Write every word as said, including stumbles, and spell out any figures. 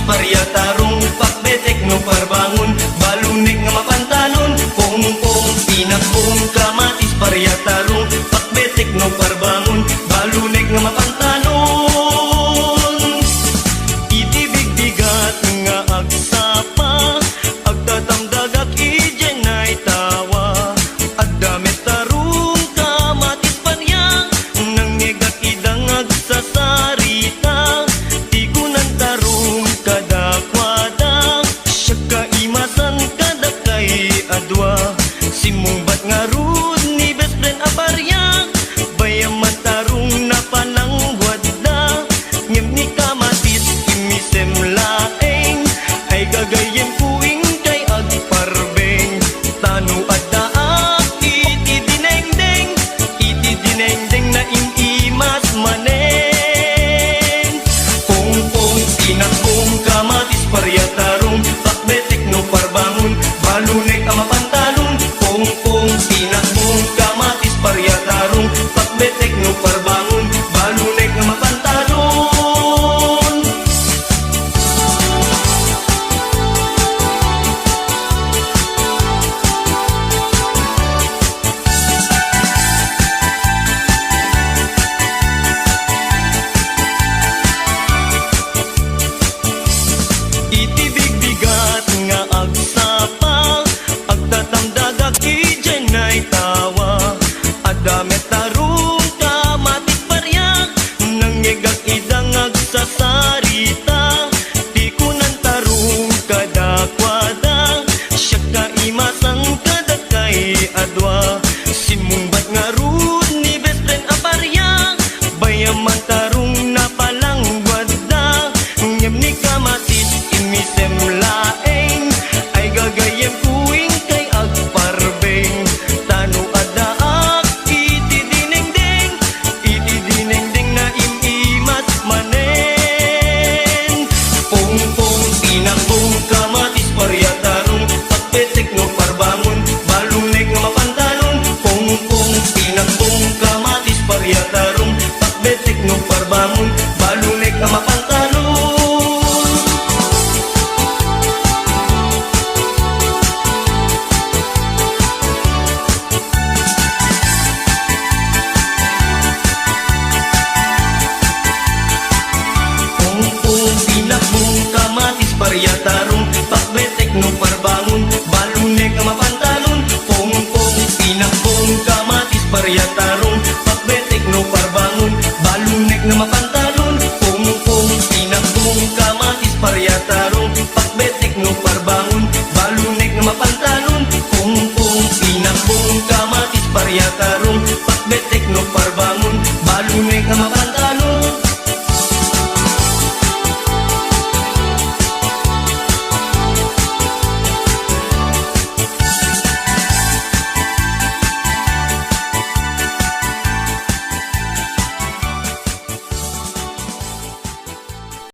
Paria tarong, pakbetek no parbangon, balunek nga mapantanon, pongpong, pinakbong, kamatis, paria tarong, pakbetek no parbangon, balunek nga mapantanon. Iti bigbigat nga agsapa, agtatamdagak idiay naytawa. Adda met tarong, kamatis, paria, nangngegak ida nga agsasarita. Ti kunan tarong kadakuada, siak kaimasan kadakay a dua. Simmungbat ngarud ni best friend a paria, bayam man tarong napanangguadda. Ngem ni kamatis, immisem laeng, ay gagayyemko inkay agparbeng. Ta no addaak iti dinengdeng, iti dinengdeng naim-imas manen. Pongpong, pinakbong, kamatis, paria tarong, pakbetek no parbangon, balunek a mapantanon. Pongpong, pinakbong, kamatis, paria tarong, pakbetek no parbangon, balunek a mapantanon. Iti bigbigat nga agsapa, agtatamdagak idiay naytawa. Adda met tarong, kamatis, paria, nangngegak ida nga agsasarit.